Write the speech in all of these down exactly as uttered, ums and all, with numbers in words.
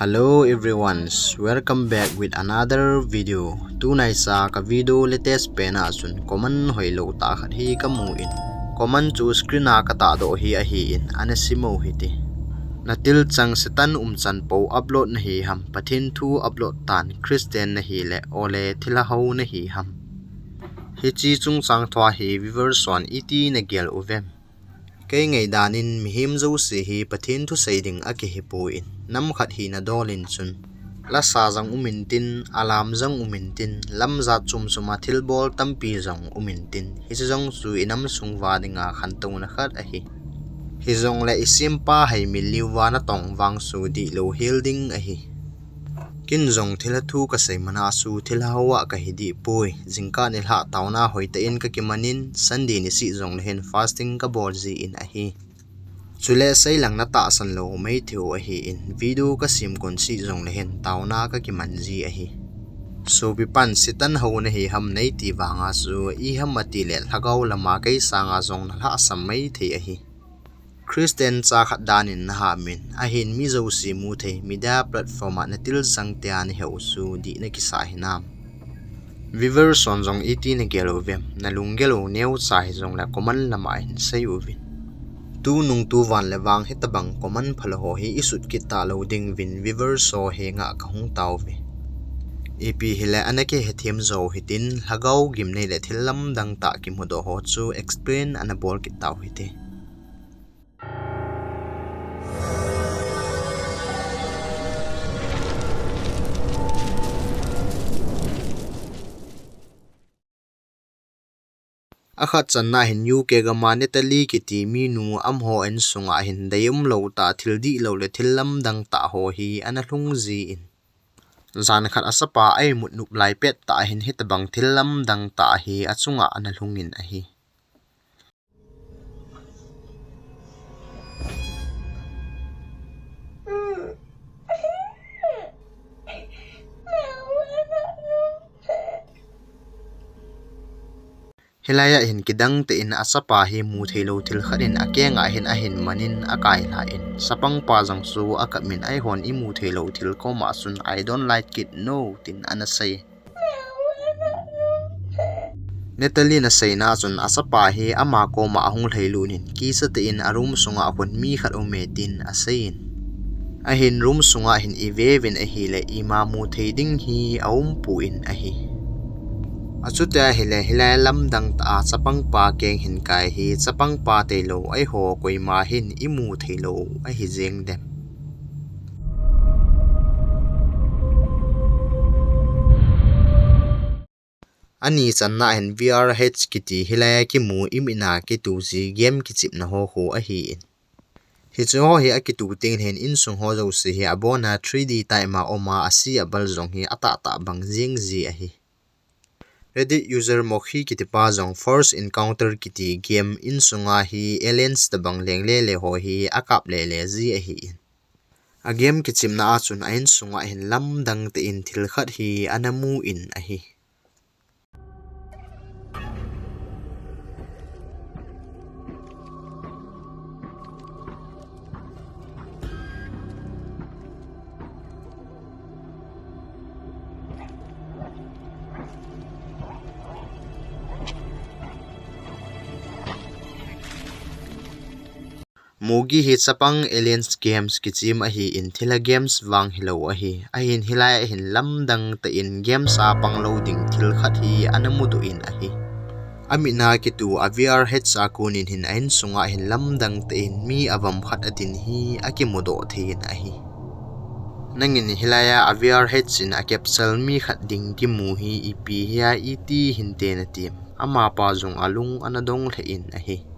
Hello everyone, welcome back with another video. Tunai sa ka video latest pen a chun comment hoilou tah khat hi kamu in. Comment chu screen a katahdoh hi ahi in, ana sim u hite. Natilchang Satan umchan pou upload nahi ham, Pathen thu upload tan Christian nahi le, ole thilha hou nahi ham. Hiche chungchang thua hi viewers hon iti nagel uvem? Kei ngaidan in mihem jouse hi Pathen thusei ding akihipoi, nam khat hina dol in chun. Lasa jong um intin, alam jong um intin, lamjat chom chom a thilbol tampi jong um intin, hiche jong chu inam sung uva dinga khantouna khat ahi. Hijongle isempa hai mil liu va natong vang chu dihlou hel ding ahi. Ken jong thilha thu kasei man a chu thilha hou a kahi deh poi. Jingkah nilhah taona hoitah in kakiman in, Sunday nisih jongle hin fasting kabol ji in ahi. Chule seilang natahsan lou maithei u ahi in, video kasim kon sih jongle hin taona kakiman ji ahi. Sopi pan Satan hou nahi ham neiti vang a chu, iham atile lhagao lama kei sanga jong nalhahsam maithei ahi. Christian cha khat dan in naham in, ahin mi jouse mu thei media platform a natilchang tia nahe u chu dih nakisah hinam? Viewers hon jong iti nagel uvem? Nalunggel u neocha hijongle comment lama hin sei uvin. Tunung tuvan le vang hitabang comment phalou ho hi isut kit talou ding uvin viewers ho henga kahung tauve. Ipi hile ana kihethem jou hitin, lhagao gimnei le thil lamdang tah kimudoh ho chu explain ana bol kit tau hite. Akhat channa hin U K gam a Natalie kiti minu, amaho insunga hin deium lou tah, thil dihlou le thil lamdang tah ho hi ana lhung ji in. Jan khat achapa a imut nop lai pet tah hin hitabang thil lamdang tah hi achunga ana lhung in ahi. Hilai a hin kidang tah in achapa hi mutheilou thil khat in akeng a hin ahin man in akailha in, chapang pa jong chu akap in, eihon imutheilou thil koma chun, "I don't like it, no," tin ana sei. Natalie in aseina chun achapa hi ama koma ahung lhailut in, kicha tah in a room sunga khun mi khat aume tin asei in. Ahin room sunga hin ive uvin ahile ima muthei ding hi aumpoi ahi. Achuti ahile hilai lamdang tah a chapang pa keng hin kai hi chapang pa tailou eiho koima hin imutheilou ahi jeng dem? Ani channa hin V R H kiti hilai a kimu imitna kituh ji game kichepna ho khu ahi in. Hiche ho hi akituh teng hin insung ho jouse hi abona three D time a um a, ase abal jong hi atahtah bang jeng ji ahi. Reddit user Mokhi kiti pa jong First Encounter kiti game insunga hi aliens tabang lengle le ho hi akap lele ji ahi in. A game kichepna a chun a insunga hin lamdang tah in thil khat hi ana mu in ahi. Mugi hi chapang aliens games kichem ahi in thilha games vang hilou ahi. Ahin hilai a hin lamdang tah in games a panglou ding thil khat hi ana mudoh in ahi. Amitna kituh a V R H a kon in hin a insunga hin lamdang tah in mi avom khat adin hi akimudoh thei in ahi. Nangin hilai a V R H in a capture mi khat ding kimu hi ipi hia iti hinte nati em? Amapa jong alung ana dong lheh in ahi.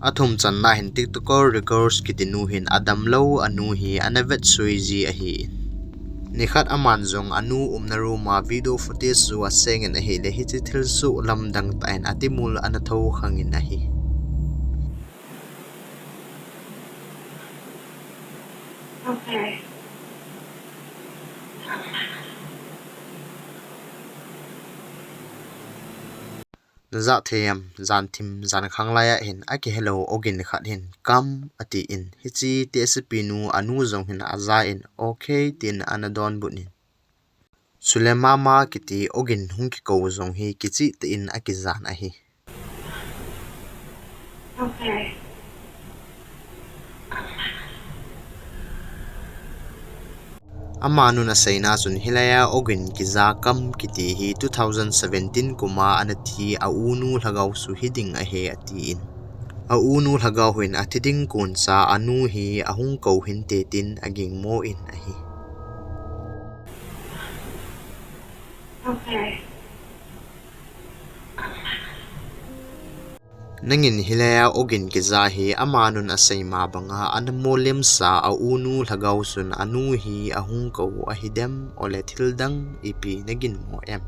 Athum channa hin TikToker Records kiti nu hin adamlou anu hi ana vetsui ji ahi in. Nikhat aman jong anu umna room a video footage chu aseng in ahile hiche thil chu lamdang tah in atimul ana thou khang in ahi. Okay. Najah thei em, jan thim, jan khang lai a hin akihelou ogin khat hin, "Come," atin, hiche tehsepi nu anu jong hin aja in, "Okay," tin ana donbut in. Chule mama kiti ogin hung kikou jong hi kicheh tah in akijan ahi. Okay. Amanun aseina chun hilai a ogin kija "Come" kiti hi two thousand seventeen kum a ana thi a unu lhagao chu hiding ahi atin. A unu lhagao hin athi ding koncha anu hi ahung kou hinte tin agingmo in ahi. Okay. Nangin hilai a ogin kija hi amanun aseima banga ana molemsa a unu lhagao chun anu hi ahung kou ahidem, ole thildang ipi naginmo em?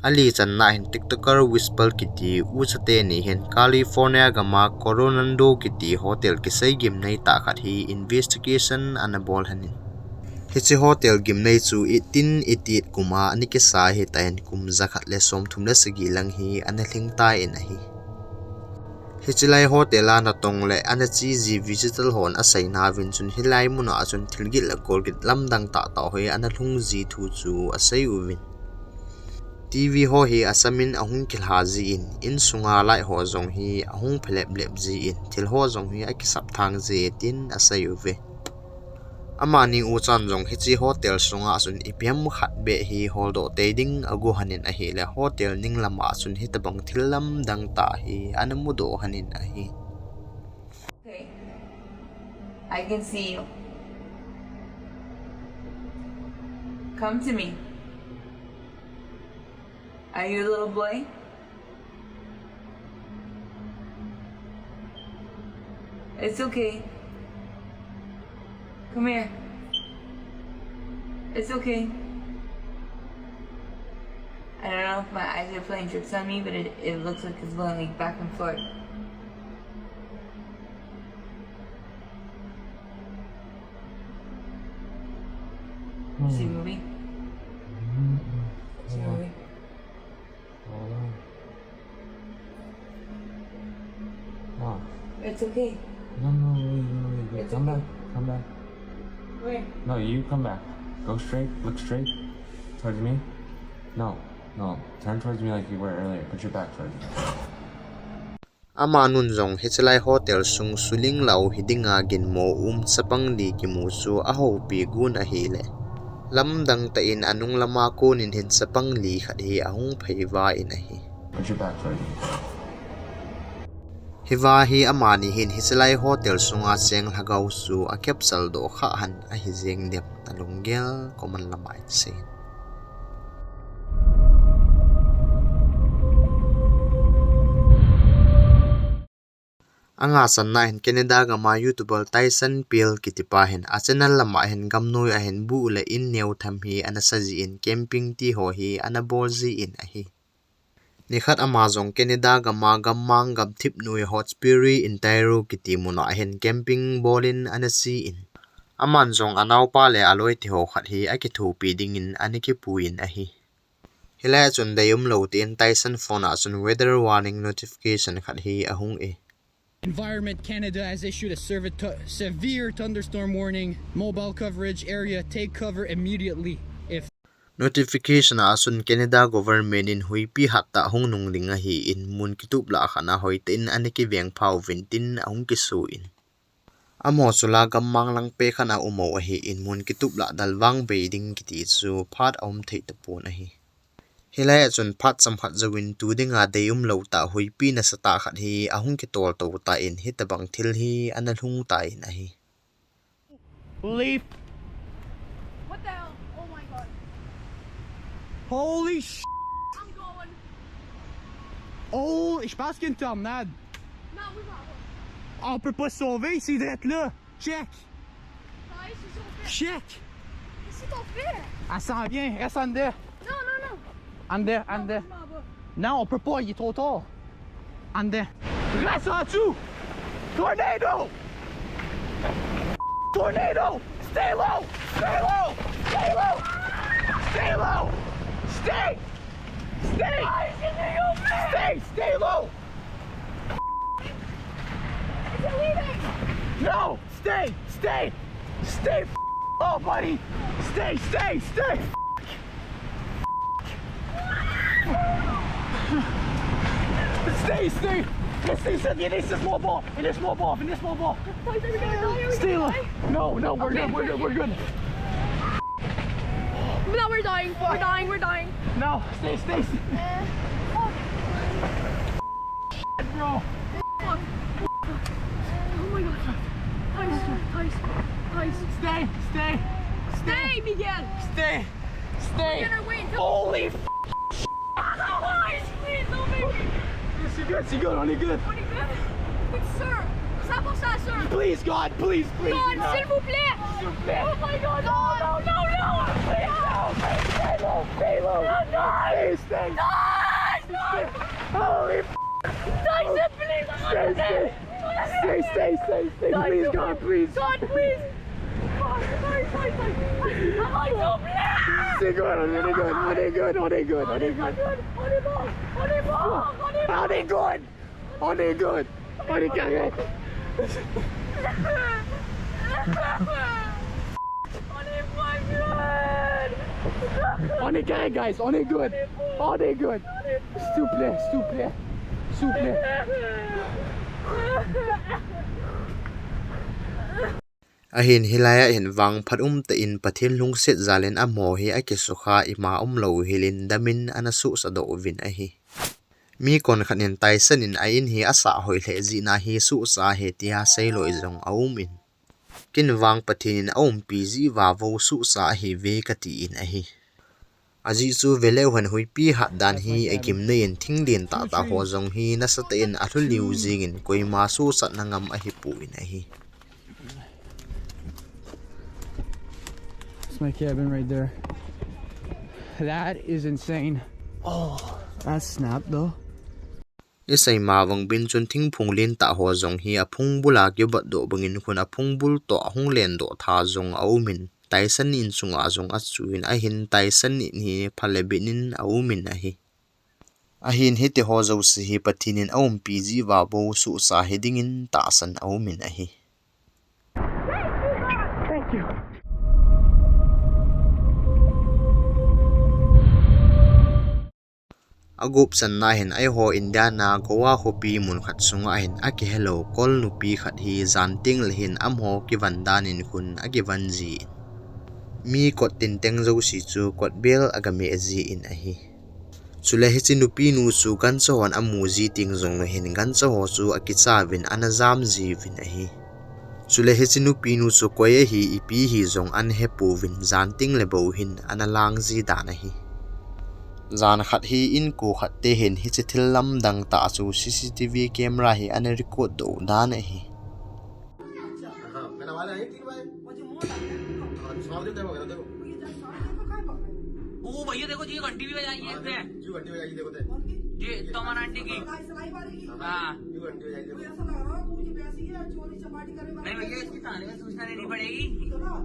Ali channa hin TikToker Whisper kiti ucha teni hin California gama Coronado kiti hotel kisei gimnei tah khat hi investigation ana bol lhonin. Hiche hotel gimnei chu eighteen eighty-eight kum a ana kisa ahitan kum jakhat le somthum le sagi lang hi ana lhingtan ahi. Hiche lai hotel a natong le ana cheji visitor hon aseina uvin chun hilai muna chun thilgin le kolgin lamdang tahtah ho hi ana lhungji thu chu asei uvin. TV ho hi achamin ahung kilha jin, insunga light ho jong hi ahung phelep lep jin, thil ho jong hi akisap thang ji tin asei uve. Amani uchan jong hiche hotel sunga chun ipi ham khat beh hi holdoh tei ding ago lhonin ahile hotel ning lama chun hitabang thil lamdang tah hi ana mudoh lhonin ahi. Okay. I can see you. Come to me. Are you a little boy? It's okay. Come here. It's okay. I don't know if my eyes are playing tricks on me, but it, it looks like it's going, like, back and forth. Hmm. See movie? Hmm. See movie? Oh. It's okay. No, no, wait, wait, wait, wait. It's okay. Come back, come back. Where? No, you come back. Go straight, look straight towards me. No, no, turn towards me like you were earlier. Put your back towards me. Amanun jong hiche lai hotel sung suling lou hidinga ginmo um chapang li kimu chu ahoupi gun ahile, lamdang tah in anung lama konin hin chapang li khat hi ahung phei vain ahi. Put your back towards me. Hiva hi amani hin hiche lai hotel sunga cheng lhagao chu a capture doh kha lhon ahi jeng dem, nalunggel comment lama in sei in. Anga channa hin Canada gama YouTuber Tyson Peele kitipa hin a channel lama hin gamnoi ahin bu le in neo tham hi ana sa jin camping ti ho hi ana bol jin ahi. Nikhat ama jong Canada gama gammang gamthip noi Hawkesbury Ontario kiti muna hin camping bolin ana chen. Aman jong anaopa le aloi ti ho khat hi akithopi dingin ana kipuiyin ahi. Hilai a chun deium lou tin Tyson phone a chun weather warning notification khat hi ahung e. Environment Canada has issued a servi-, tu-, severe thunderstorm warning. Mobile coverage area, take cover immediately. If Notification a chun Canada government in huipi hattah hung nung ding ahin mun kitup lah khat a hoitah in ana kiveng pha uvin tin ahung kisun. Amaho chu la gammang lang pekhat a um u ahin mun kitup lah dal vang bei ding kiti chu phat aum thei tapon ahi. Hilai a chun phat chomkhat jouvin tu dinga deium lou tah huipi nasatah khat hi ahung kitol to tan hitabang thil hi ana lhung tan ahi. Leaf. What the hell? Oh my God. Holy sh-! I'm going. Oh, ich pass in Tom, Nad. No, we're not going. On peut pas sauver, c'est d'être là. Check. Guys, she's so fit. Check. She's so fit. Elle s'en vient, reste en dedans. Non, non, non. En dedans, en dedans. Non, on peut pas, il est trop tard. En dedans. Reste en dessous. Tornado! Tornado! Stay low! Stay low! Stay low! Stay low! Stay! Stay! Stay! Stay low! Is it leaving? No! Stay! Stay! Stay! F- oh, buddy! Stay! Stay! Stay! Stay, stay. Stay, stay. It is a small ball. It is a small ball. It is a small ball. Guys, are we gonna die? Are we Stay gonna low. die? No, no, we're Okay, good. We're we're good. We're good. No, we're dying. We're dying. We're dying. No, stay, stay, stay. Uh, oh. Bro. Fuck. Oh my God. Guys, guys, guys. Stay, stay. Stay, Miguel. Stay, stay. We're gonna wait until Holy f- Guys, please, no, baby. Is she good? She good? Only good. Only good. Good, sir. Sir, sir. Please, God, please, please. God, s'il vous plaît. S'il vous plaît. Oh my God, no, no, no, no. Please, no, please, stay low, stay low. No, no. Please, stay. No, no. Holy f- Guys, please. Stay, stay. Stay, stay, stay, stay. Please, God, please. God, please. Sorry, sorry, sorry, sorry. Stay good, only good, only good, only good, only good. Only good, only good, only good. Only good, only good. Only good. Only good, guys, only good. Only good. S'il vous plaît, s'il vous plaît. S'il vous plaît. Ahin hilai a hin vangphat umtah in Pathen lungset jal in amaho hi akisukha, ima umlou hel in damin ana suhsah doh uvin ahi. Mi konkhat in Tyson in a in hi asah hoi lheh jeh in ahi suhsah ahi tia seiloi jong aum in. Ken vang Pathen in aumpi jeh uva bou suhsah ahi ve kati in ahi. Ajeh chu veleu hen huipi hat dan hi agimnei in thing lentah tah ho jong hi nasatah in alhuliu jeng in koima suhsatna ngam ahipoi ahi. It's my cabin right there. That is insane. Oh, that snapped though. Isei ma vang bin chun thingphung lentah ho jong hi aphung bula kibat doh bangin khun aphung bul toh ahung lendoh tha jong aum in, Tyson in chunga jong achu in ahin Tyson in hi phalebin in aum in ahi. Ahin hiti ho jouse hi Pathen in aumpi jeh uva bou suhsah hiding in tahsan aum in ahi. Thank you. Agup channa hin eiho Indiana Goa khopi mun khat sunga hin akihelou Kol nupi khat hi jan tengle hin amaho kivan dan in khun akivan jin. Mi kot tinteng jouse chu kotbel agameh jin ahi. Chule hiche nupinu chu gancha hon amu ji teng jongle hin gancha ho chu akicha uvin ana jam jiuvin ahi. Chule hiche nupinu chu koi ahi ipi hi jong ana hepouvin jan tengle bou hin ana lang ji dan ahi. Jan khat hi inko khat te hin hiche thil lamdang tah chu C C T V camera hi ana record doh dan ahi. हाँ, मेरा वाला है, ठीक भाई। हाँ, साढ़े तीन टाइम हो गया, देखो। वो भैया देखो जी, घंटी भी बजाई है हाँ, इसने। जी, घंटी बजाई, देखो, देखो। ये तमन आंटी की। हाँ। जी, घंटी बजाई, देखो। नहीं भैया, इसकी थाने में सूचना देनी पड़ेगी। हाँ,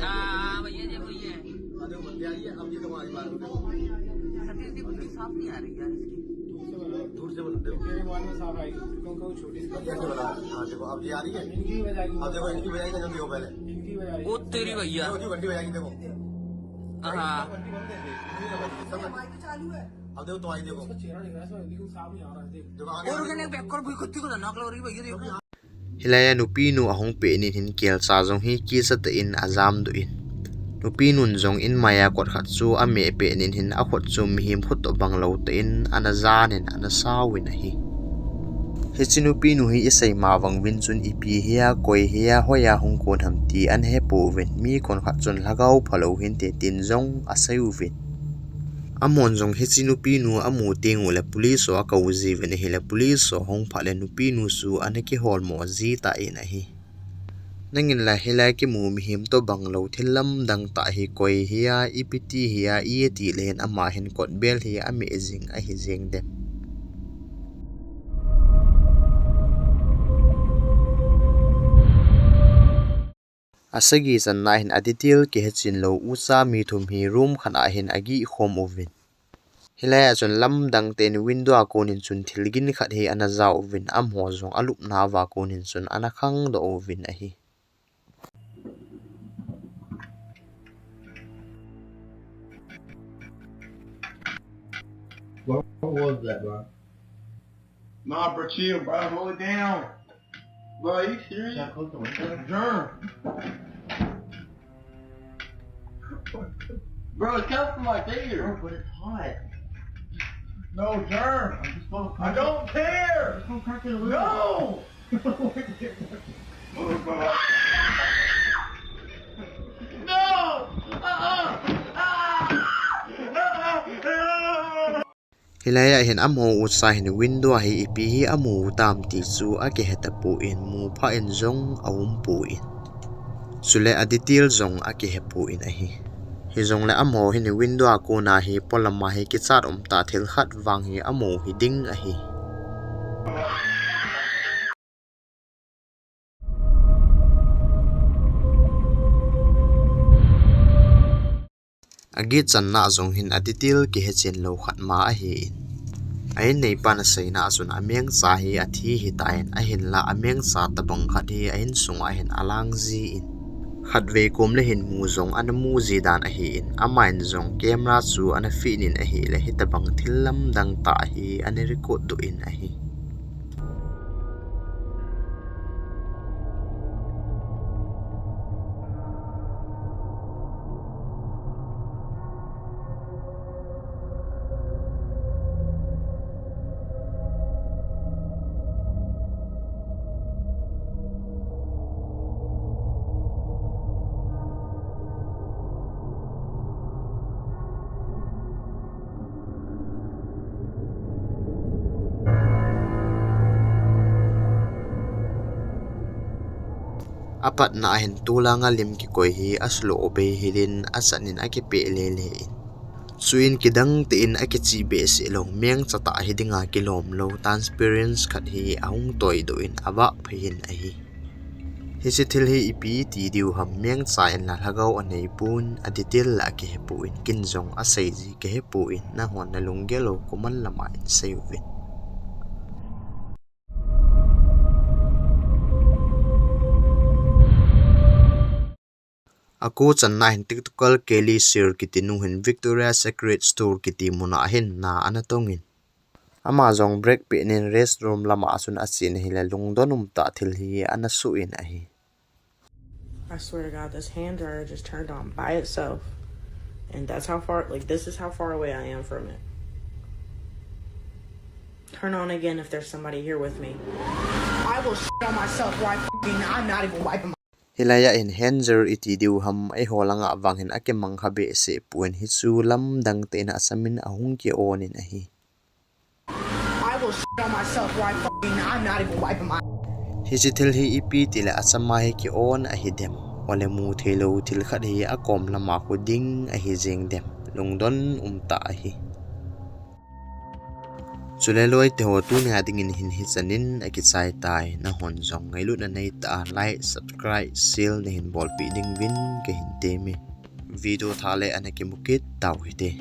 हाँ, भैया, ये वही है। हाँ, देखो, बंदे आ रही है, अब ये तो हमारी बात हो गई। सतीश जी, कुछ साफ नहीं आ रही यार इसकी। दूर से बना, देखो। तेरे मोबाइल में साफ आएगी, क्योंकि वो छोटी सी कैसे बना? हाँ, देखो, अब ये आ रही है। इनकी भी बजाएगी। अब देखो, इनकी बजाएगी, जल्दी हो पहले। इनकी बजाएगी। ओ तेरी भैया। देखो, जो घंटी बजाएगी, देखो। हाँ। घंटी बंद है, देखो। समझ? अब देखो, तो आई देखो। उसका चेहरा दिख रहा है, इसमें बिल्कुल साफ नहीं आ रहा है, देख। देखो, आगे और देखो। कहने back call भी कुत्ती को धरना लग रही है, भैया, देखो। Hilai a nupinu ahung pet nin hin kelcha jong hi kichatah in ajam doh in. Nupinun jong inmai a kot khat chu ameh pet nin hin akhut chu mihem khut toh bang lou tah in ana jan in ana sao in ahi. Hiche nupinu hi isei ma vang uvin chun ipi hia, koi hia, hoiya hung kon ham ti ana hepouvin, mi konkhat chun lhagao phalou hinte tin jong asei uvin. Amahon jong hiche nupinu amu teng ule police ho akou jiuvin ahile police ho ahung phat le nupinu chu ana kiholmo ji tan ahi. Nangin la hilai kimu mihem toh bang lou thil lamdang tah hi koi hia, ipi ti hia, iti le hin ama hin kotbel hi ameh jing ahi jeng dem. Asagi channa hin a detail kihechen lou ucha mi thum hi room khat a hin ageh khom uvin. Hilai a chun lamdang tah in window a konin chun thilgin khat hi ana ja uvin, amaho jong alupna uva konin chun ana khangdoh uvin ahi. What was that, bro? Nah, bro, chill, bro. Hold it down. Bro, are you serious? Should I close the window? Germ. Bro, it's coming from my finger. Bro, but it's hot. No, germ. I just wanna I don't care. I just wanna crack it a little. No! No! Uh-uh! Ah! Hilai a hin amaho ucha hin window a hi ipi hi amu u tam ti chu akihe tapon, mu pha in jong aumpon. Chule a detail jong akihepon ahi. Hijongle amaho hin window a kona hi polam a hi kichat umtah thil khat vang hi amu hiding ahi. Aget channa jong hin a detail kihechen lou khat ma ahin. A in neipan aseina a chun amengcha hi athi hitan, ahinla amengcha tabang khat hi a insunga hin alang jin. Khatvei kom le hin mu jong ana mu ji dan ahin, aman jong camera chu ana fit in ahile hitabang thil lamdang tah hi ana record doh in ahi. Apatna a hin tolanga lim kikoi hi asloh bei hilin achanin akipeh lele in. Chuin kidang tah in akichih behseh lou, mengcha tah hidinga kilom lou, transparent khat hi ahung toidoh in avah phei in ahi. Hiche thil hi ipi ti diu ham, mengcha in la lhagao anei pon, a detail la akihepon, ken jong asei ji kahepon, nahon nalunggel u comment lama hin seiuvin. Ako channa hin TikToker Kelly Sir kiti nu hin Victoria's Secret Store kiti muna hin na ana tongin. Ama jong break penin restroom lama chun achen ahile lungdon umtah thil hi ana soh in ahi. I swear to God, this hand dryer just turned on by itself. And that's how far, like, this is how far away I am from it. Turn on again if there's somebody here with me. I will shit on myself where I fucking, I'm not even wiping my Hilai a hin hand dryer iti diu ham, eiho langa vang hin akimang kha behseh pon, hichu lamdang tah in achamin ahung ki-on in ahi. I will shit on myself where I fucking, I'm not even wiping my Hiche thil hi ipi tile achama hi ki-on ahi dem. Ole mu thei lou thil khat hi akom lama khu ding ahi jeng dem. Lungdon umtah ahi. Chule loite ho, tunia dingin hin hichanin akichai tai, nahon jong ngailutna neitah a like, subscribe, share nahin bolpeh ding uvin kahin temme. Video thah le ana kimu kit tau hite.